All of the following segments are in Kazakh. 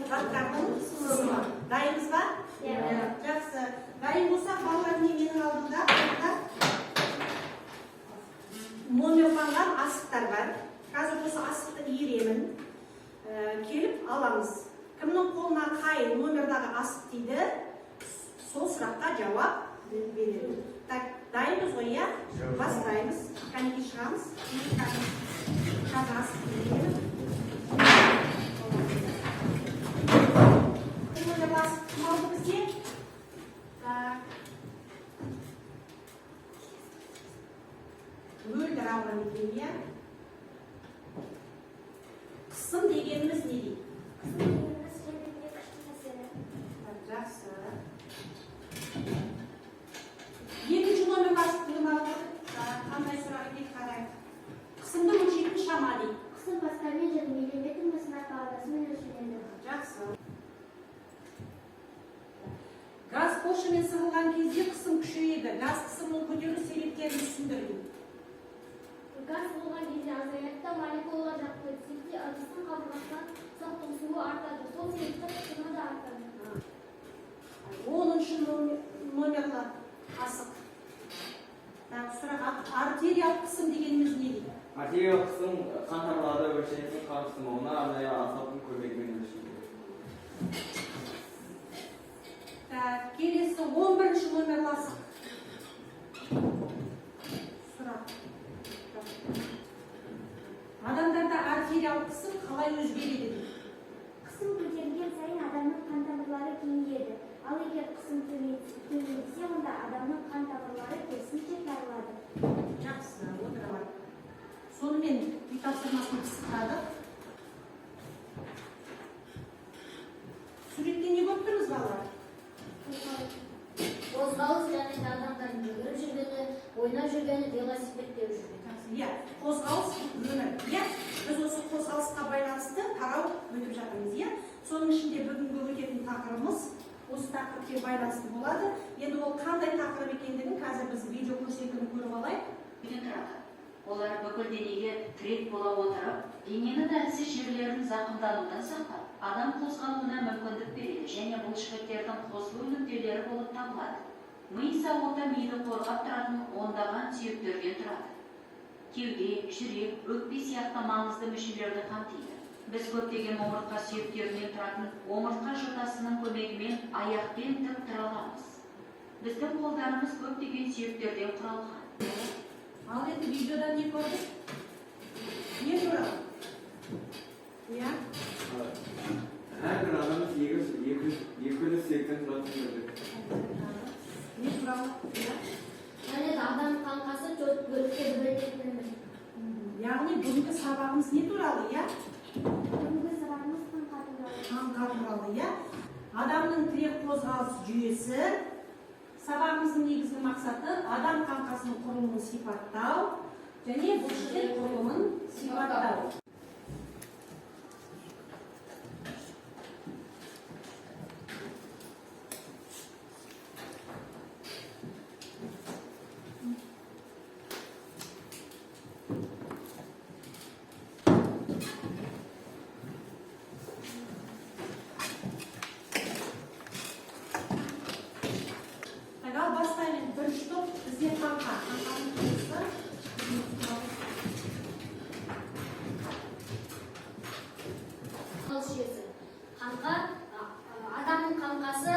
Заттардың қысымы. Дайынбыз ба? Иә. Жақсы. Дайын болсақ, балалар, міне менің алдымда номерланған асықтар бар. Қазір осы асықты иіремін. Келіп аламыз. Кімнің қолына қай номердағы асық тиді, сол сұраққа жауап береді. Так, дайынбыз ғой, иә? Бастаймыз. Кәнекей, шығамыз. Қазір асықты иіремін. Номерлі асық кім алды бізде? Так. Мөлдір алған екен, иә? Қысым дегеніміз не дейді? Қысым дегеніміз жер бетінде күштің әсері. Так, жақсы. Екінші номерлі асық кім алды? Так, қандай сұрақ екен, қарайық. Қысымды өлшейтін шама дейді. Қысым паскальмен және миллиметр сынақ бағанасымен өлшенеді. Жақсы. Газ поршньмен сығылған кезде қысым күшейеді. Газ қысымының көтерілу себептерін түсіндір дейді. Газ болған кезде азаяды да, молекулалар жақын өтсе де, ыдыстың қабырғасынан соқтығысуы артады. Сол себепті қысымы да артады. 10-шы номерлі асық. Так, сұрақ: артериялық қысым дегеніміз не дейді? Артериялық қысым қан тамырларда өлшенетін қан қысымы, оны арнайы аспаптың көмегімен өлшейді. Так, келесі 11-ші номерлі асық. Сұрақ. Адамдарда артериялық қысым қалай өзгереді дейді? Қысым көтерілген сайын адамның қан тамырлары кеңейеді. Ал егер қысым төмендесе, онда адамның қан тамырлары керісінше тарылады. Жақсы, отыра бар. Сонымен үй тапсырмасын пысықтадық. Суретте не көріп тұрмыз, балалар? Қозғалыс, және де адамдардың жүгіріп жүргені, ойнап жүргені, велосипед теуіп жүргені. Жақсы, иә, қозғалыс өмір. Иә, біз осы қозғалысқа байланысты тарау өтіп жатырмыз, иә. Соның ішінде бүгінгі өтетін тақырыбымыз осы тақырыппен байланысты болады. Енді ол қандай тақырып екендігін қазір біз видео көрсетілімін көріп алайық. Тұрады. Олар бүкіл денеге тірек бола отырып, дененің әлсіз жерлерін зақымданудан сақтап, адам қозғалуына мүмкіндік береді және бұлшықеттердің қосылу нүктелері болып табылады. Ми сауыты миды қорғап тұратын ондаған сүйектерден тұрады. Кеуде, жүрек, өкпе сияқты маңызды мүшелерді қамтиды. Біз көптеген омыртқа сүйектерінен тұратын омыртқа жотасының көмегімен аяқпен тік тұра аламыз. Біздің қолдарымыз көптеген сүйектерден құралған. Ал енді видеодан не көрдік? Не туралы? Иә? Әрбір адам 200 сүйектен тұратынын көрдік. Не туралы? Иә? Және де адам қаңқасы төрт бөлікке бөлінетінін. Яғни бүгінгі сабағымыз не туралы, иә? Бүгінгі сабағымыз қаңқа туралы. Қаңқа туралы, иә? Адамның тірек қозғалыс жүйесі. Сабағымыздың негізгі мақсаты адам қаңқасының құрылымын сипаттау және бұлшықет құрылымын сипаттау. Так, ал бастаймын. Бірінші топ бізде қаңқа. Қаңқаның құрылысы. Қозғалыс жүйесі. Қаңқа, адамның қаңқасы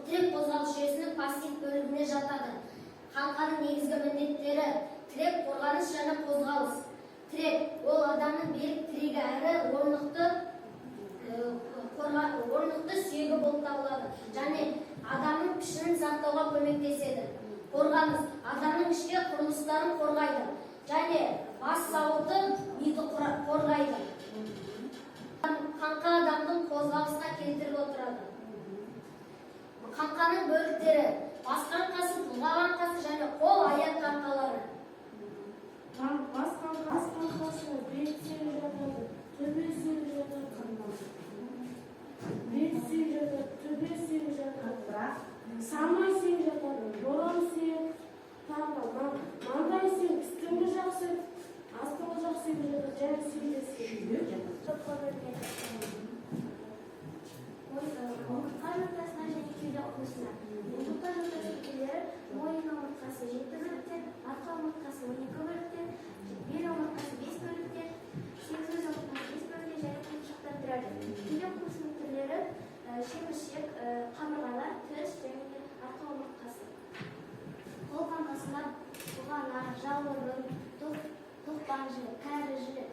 тірек қозғалыс жүйесінің пассив бөлігіне жатады. Қаңқаның негізгі міндеттері: тірек, қорғаныс және қозғалыс. Тірек ол адамның берік тірегі әрі орнықты сүйегі болып табылады және адамның пішінін сақтауға көмектеседі. Қорғаныс адамның ішкі құрылыстарын қорғайды және бас сауыты миды қорғайды. Қаңқа адамның қозғалысқа келтіріп отырады. Қаңқаның бөліктері: бас қаңқасы, тұлға қаңқасы және қол, аяқ қаңқалары. Бас қаңқасына бет сүйегі жатады, төбе сүйегі жатады, бет сүйегі жатады, төбе сүйегі жатады, самай сүйегі жатады, боран сүйек, тағы да маңдай сүйек, үстіңгі жақ сүйек, астыңғы жақ сүйек жатады және шүйде сүйек. Шүйде жатады. Топқа бөлінеді. Омыртқа жотасына және кеуде қуысына. Омыртқа жотасы мүшелері мойын омыртқасы 7 бөліктен, арқа омыртқасы 12 бөліктен, бел омыртқасы 5 бөліктен, сегіз омыртқасы 5 бөліктен және құйымшақтан тұрады. Кеуде қуысының түрлері шеміршек, қабырғалар, төс және де арқа омыртқасы. Қол қаңқасына бұғана, жауырын, тоқпан жілік, кәрі жілік,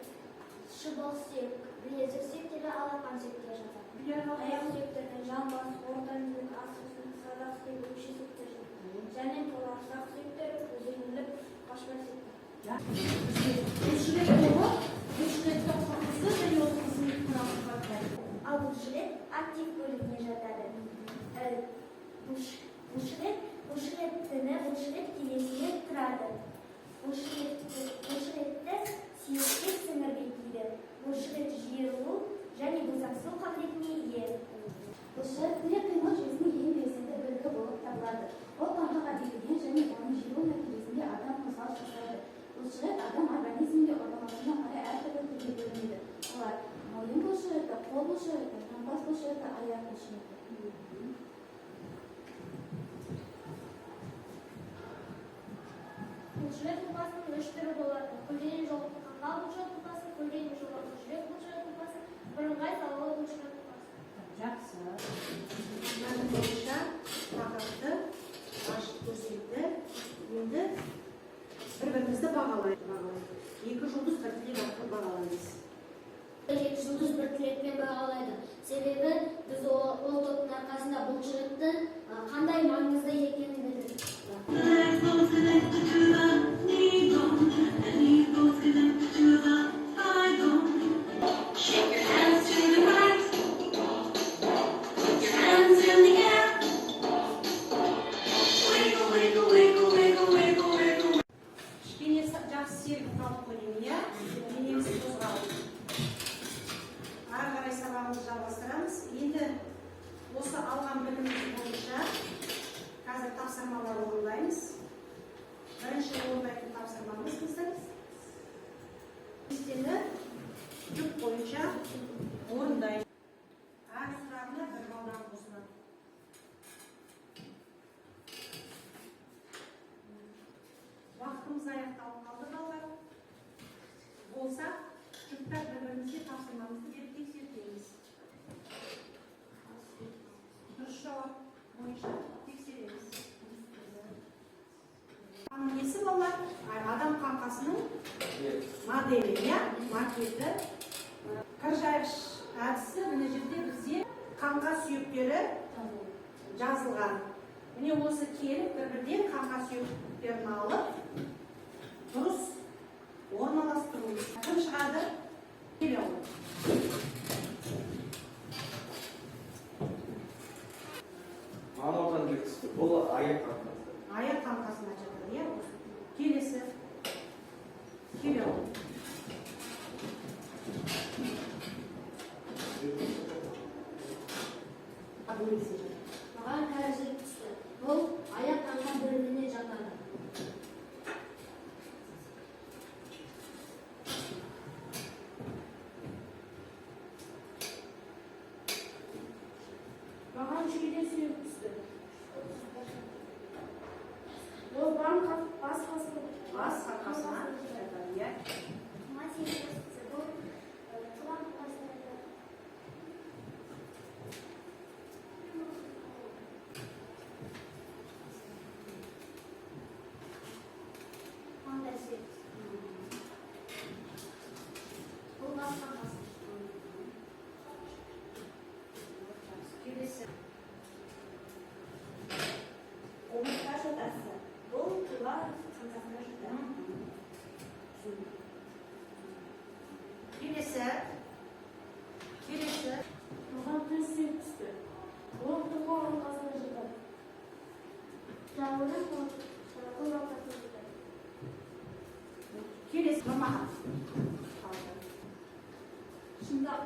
шыбық сүйек, білезік сүйектері, алақан сүйектері жатады. Аяқ сүйектеріне жамбас, ортан жілік, асық садақ сүйек, өкше сүйектері жатады. Және толарсақ сүйектері, көзенілік, қашпа сүйектер. Бұлшықет тобы, бұлшықеттің құрылысы және оның қызметін туралы сипаттайды. Ал бұлшықет актив бөлігіне жатады. Бұлшықет тіні бұлшықет денесінен тұрады. Бұлшықетті сүйекке сіңір бекиді. Бұлшықет жиырылу және босаңсу қабілетіне ие. Бұлшықет тірек қимыл жүйесінің ең белсенді бөлігі болып табылады. Ол қаңқаға бекіген және оның жиырылу нәтижесінде адам қозғалыс жасайды. Бұлшықет адам организмінде орналасуына қарай әртүрлі түрге бөлінеді. Олар: мойын бұлшықеті, қол бұлшықеті, жамбас бұлшықеті, аяқ бұлшықеті. Бұлшықет ұлпасының үш түрі болады. Көлденең жолақты қаңқа бұлшықет ұлпасы, көлденең жолақты жүрек бұлшықет ұлпасы, бірыңғай салалы бұлшықет ұлпасы. Жақсы. Мәтін бойынша тақырыпты ашып көрсетті. Енді бір-бірімізді бағалайық. Екі жұлдыз бір тілек арқылы бағалаймыз. Екі жұлдыз бір тілекпен бағалайды. Себебі біз ол топтың арқасында бұлшықеттің қандай маңызды екенін білдік. Shake your hands to the right. Put your hands in the air. Wiggle, wiggle, wiggle, wiggle, wiggle, wiggle. Кішкене жақсы серпін қалып қояйын, иә? Денеміз қозғалып. Ары қарай сабағымызды жалғастырамыз. Енді осы алған біліміміз бойынша қазір тапсырмалар орындаймыз. Бірінші орындайтын тапсырмамыз біздің кестені жұп бойынша орындаймыз. Әр сұрағына 1 балдан қосылады. Уақытымыз аяқталып қалды, балалар. Болса, жұптар бір-бірімізге тапсырмамызды беріп тексертеміз. Дұрыс жауап бойынша тексереміз. Қанның несі, балалар? Адам қаңқасының моделі, иә, макеті. Кір жайғыш әдісі. Мына жерде бізде қаңқа сүйектері жазылған. Міне, осы келіп бір-бірден қаңқа сүйектерін алып, дұрыс орналастыру. Кім шығады? Келе ғой. Маған ортан жілік түсті. Бұл аяқ қаңқасы. Аяқ қаңқасына жатады, иә? Келесі. Келе ғой. Бөлісі жатады. Маған кәрі жілік түсті. Бұл аяқ қаңқа бөліміне жатады. Маған шүйде сүйек түсті. Ол бас қасына Бас қаңқасына жатады, иә? Маған сегіз түсті. Бұл тұла қаңқасына жатады. Маңдай сүйек түсті. Бұл бас қаңқасы. Келесі. Омыртқа жотасы. Бұл тұла қаңқасына жатады. Келесі. Келесі. Маған төс сүйек түсті. Ол тұла қаңқасына жатады. Жауырын қол қаңқасына жатады. Келесі. Нұрмахан. Шынтақ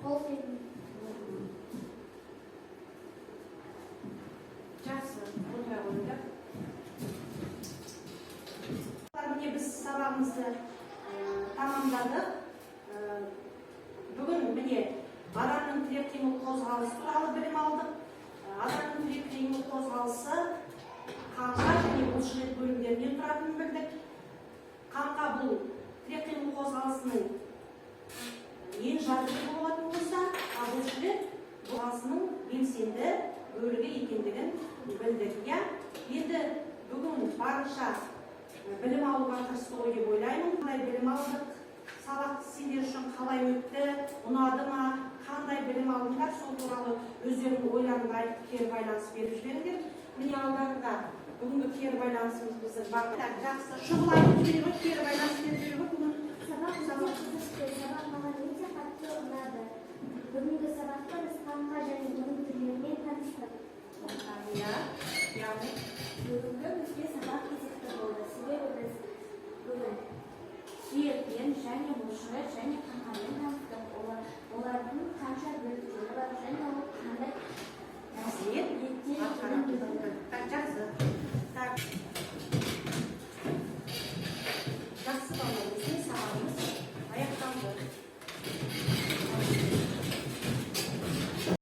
қол сүйегіне. Жақсы, отыра қойыңдар. Міне, біз сабағымызды тамамдадық. Бүгін, міне, адамның тірек қимыл қозғалысы туралы білім алдық. Адамның тірек қимыл қозғалысы қаңқа және бұлшықет бөлімдерінен тұратынын білдік. Қаңқа бұл тірек қимыл қозғалысының ең жадысы болатын болса, ал бұлшықет қозғалысының белсенді бөлігі екендігін білдік, иә. Енді бүгін барынша білім алуға тырыстық ғой деп ойлаймын. Қандай білім алдық? Сабақ сендер үшін қалай өтті, ұнады ма, қандай білім алдыңдар, сол туралы өздеріңнің ойларыңды айтып, кері байланыс беріп жіберіңдер. Міне, алдарында бүгінгі кері байланысымыз біздің бар. Жақсы, шұғыл айтып жібере ғой, кері байланыс беріп жібере ғой бүгін. Сабақ өте қызықты, сабақ маған өте қатты ұнады. Бүгінгі сабақта біз қаңқа және оның түрлерімен таныстық. Иә, яғни Бүгінгі бізге сабақ қызықты болды, себебі біз бүгін сүйекпен және бұлшықет және